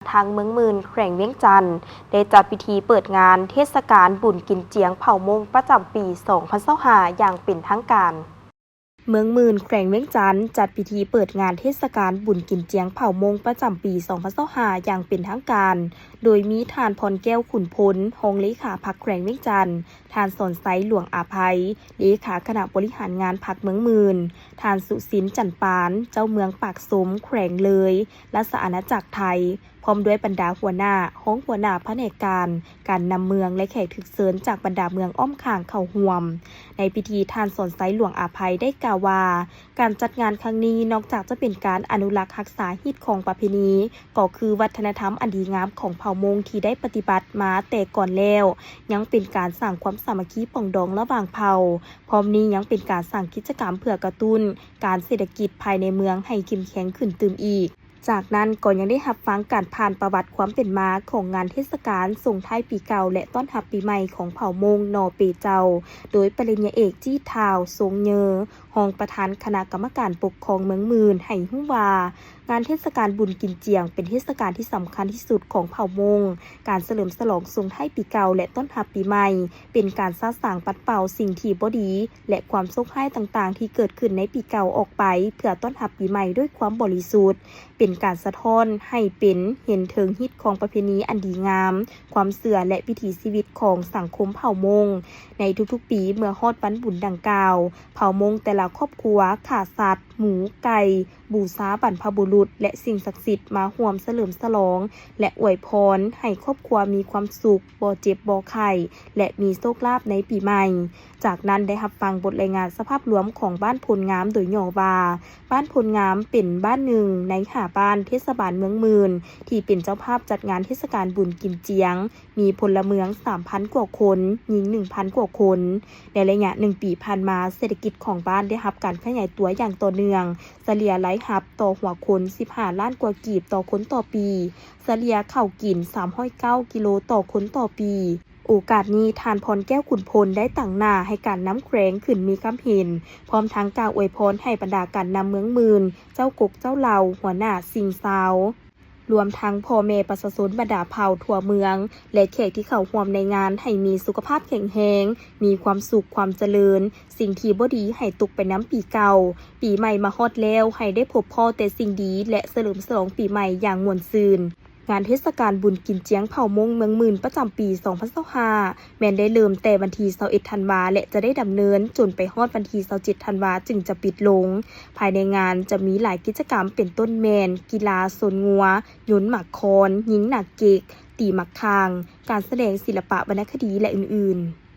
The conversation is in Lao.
ທາງເມືອງໝື່ນ ແຂວງວຽງຈັນ ໄດ້ຈັດພິທີເປີດງານເທດສະການບຸນກິນຈຽງເຜົ່າມົ້ງປະຈຳປີສອງພັນຊາວຫ້າ ຢ່າງເປັນທາງການ. ເມືອງໝື່ນ ແຂວງວຽງຈັນ ຈັດພິທີເປີດງານເທດສະການບຸນກິນຈຽງເຜົ່າມົ້ງປະຈຳປີສອງພັນຊາວຫ້າ ຢ່າງເປັນທາງການ, ໂດຍມີທ່ານ ພອນແກ້ວ ຂຸນພົນ ຮອງເລຂາພັກແຂວງວຽງຈັນ, ທ່ານ ສອນໄຊ ຫຼວງອາໄພ ເລຂາຄະນະບໍລິຫານງານພັກເມືອງໝື່ນ, ທ່ານ ສຸສິນ ຈັນປານ ເຈົ້າເມືອງປາກຊົມ ແຂວງເລີຍ ລາຊະອານາຈັກໄທ ພ້ອມດ້ວຍບັນດາຫົວໜ້າ, ຮອງຫົວໜ້າພະແນກການ, ການນຳເມືອງ ແລະ ແຂກຖືກເຊີນຈາກບັນດາເມືອງອ້ອມຂ້າງເຂົ້າຮ່ວມ. ໃນພິທີ, ທ່ານ ສອນໄຊ ຫຼວງອາໄພ ໄດ້ກ່າວວ່າ ການຈັດງານຄັ້ງນີ້ ນອກຈາກຈະເປັນການອະນຸລັກຮັກສາຮີດຄອງປະເພນີ ກໍຄືວັດທະນະທຳອັນດີງາມຂອງເຜົ່າມົ້ງທີ່ໄດ້ປະຕິບັດມາແຕ່ກ່ອນແລ້ວ, ຍັງເປັນການສ້າງຄວາມສາມັກຄີປອງດອງລະຫວ່າງເຜົ່າ, ພ້ອມນີ້ຍັງເປັນການສ້າງກິດຈະກຳເພື່ອກະຕຸ້ນການເສດຖະກິດພາຍໃນເມືອງໃຫ້ເຂັ້ມແຂງຂຶ້ນຕື່ມອີກ. ຈາກນັ້ນກໍຍັງໄດ້ຮັບຟັງການຜ່ານປະຫວັດຄວາມເປັນມາຂອງງານເທດສະການສົ່ງທ້າຍປີເກົ່າ ແລະ ຕ້ອນຮັບປີໃໝ່ຂອງເຜົ່າມົ້ງໜໍເປເຈົ້າ ໂດຍປະລິນຍາເອກ ຈີ້ທ້າວ ຊົງເຍີ ຮອງປະທານຄະນະກຳມະການປົກຄອງເມືອງໝື່ນ ໃຫ້ຮູ້ວ່າ ງານເທດສະການບຸນກິນຈຽງເປັນເທດສະການທີ່ສຳຄັນທີ່ສຸດຂອງເຜົ່າມົ້ງ. ການສະເຫຼີມສະຫຼອງສົ່ງທ້າຍປີເກົ່າ ແລະ ຕ້ອນຮັບປີໃໝ່ ເປັນການສະສາງປັດເປົ່າສິ່ງທີ່ບໍ່ດີ ແລະ ຄວາມໂຊກຮ້າຍຕ່າງໆທີ່ເກີດຂຶ້ນໃນປີເກົ່າອອກໄປ ເພື່ອຕ້ອນຮັບປີໃໝ່ດ້ວຍຄວາມບໍລິສຸດ. ເປັນການສະທ້ອນໃຫ້ເປັນເຫັນເຖິງຮີດຄອງປະເພນີອັນດີງາມ, ຄວາມເຊື່ອ ແລະ ວິຖີຊີວິດຂອງສັງຄົມເຜົ່າມົ້ງ. ໃນທຸກໆປີ ເມື່ອຮອດວັນບຸນດັ່ງກ່າວ, ເຜົ່າມົ້ງແຕ່ລະຄອບຄົວຂ້າສັດ, ໝູ, ໄກ່, ບູຊາບັນພະບຸລຸດ ແລະ ສິ່ງສັກສິດ ມາຮ່ວມສະເຫຼີມສະຫຼອງ ແລະ ອວຍພອນໃຫ້ຄອບຄົວມີຄວາມສຸກ, ບໍ່ເຈັບບໍ່ໄຂ້ ແລະ ມີໂຊກລາບໃນປີໃໝ່. ຈາກນັ້ນໄດ້ຮັບຟັງບົດລາຍງານສະພາບລວມຂອງບ້ານໂພນງາມ ໂດຍຫຍໍ້ວ່າ ບ້ານໂພນງາມເປັນບ້ານໜຶ່ງໃນຫ້າບ້ານເທດສະບານເມືອງໝື່ນ ທີ່ເປັນເຈົ້າພາບຈັດງານເທດສະການບຸນກິນຈຽງ, ມີພົນລະເມືອງສາມພັນກວ່າຄົນ, ຍິງໜຶ່ງພັນກວ່າຄົນ. ໃນໄລຍະໜຶ່ງປີຜ່ານມາ, ເສດຖະກິດຂອງບ້ານໄດ້ຮັບການຂະຫຍາຍຕົວຢ່າງຕໍ່ເນື່ອງ, ສະເລ່ຍລາຍຮັບຕໍ່ຫົວຄົນສິບຫ້າລ້ານກວ່າກີບຕໍ່ຄົນຕໍ່ປີ, ສະເລ່ຍເຂົ້າກິນສາມຮ້ອຍເກົ້າກິໂລຕໍ່ຄົນຕໍ່ປີ. ໂອກາດນີ້, ທ່ານ ພອນແກ້ວ ຂຸນພົນ ໄດ້ຕາງໜ້າໃຫ້ການນຳແຂວງຂຶ້ນມີຄຳເຫັນ, ພ້ອມທັງກ່າວອວຍພອນໃຫ້ບັນດາການນຳເມືອງໝື່ນ, ເຈົ້າກົກເຈົ້າເຫຼົ່າ, ຫົວໜ້າ, ສິງຊາວ, ລວມທັງພໍ່ແມ່ປະຊາຊົນບັນດາເຜົ່າທົ່ວເມືອງ ແລະ ແຂກທີ່ເຂົ້າຮ່ວມໃນງານ ໃຫ້ມີສຸຂະພາບແຂງແຮງ, ມີຄວາມສຸກ, ຄວາມຈະເລີນ, ສິ່ງທີ່ບໍ່ດີໃຫ້ຕົກໄປນຳປີເກົ່າ, ປີໃໝ່ມາຮອດແລ້ວ ໃຫ້ໄດ້ພົບພໍ້ແຕ່ສິ່ງດີ ແລະ ສະເຫຼີມສະຫຼອງປີໃໝ່ຢ່າງມ່ວນຊື່ນ. ງານເທດສະການບຸນກິນຈຽງເຜົ່າມົ້ງເມືອງໝື່ນປະຈຳປີສອງພັນຊາວຫ້າ ແມ່ນໄດ້ເລີ່ມແຕ່ວັນທີຊາວເອັດທັນວາ ແລະ ຈະໄດ້ດຳເນີນຈົນໄປຮອດວັນທີຊາວເຈັດທັນວາຈຶ່ງຈະປິດລົງ. ພາຍໃນງານຈະມີຫຼາຍກິດຈະກຳ ເປັນຕົ້ນແມ່ນ ກິລາຊົນງົວ, ຍົນໝາກຄອນ, ຍິງໜາກເກັກ, ຕີໝາກຂ່າງ, ການສະແດງສິລະປະວັນນະຄະດີ ແລະ ອື່ນໆ.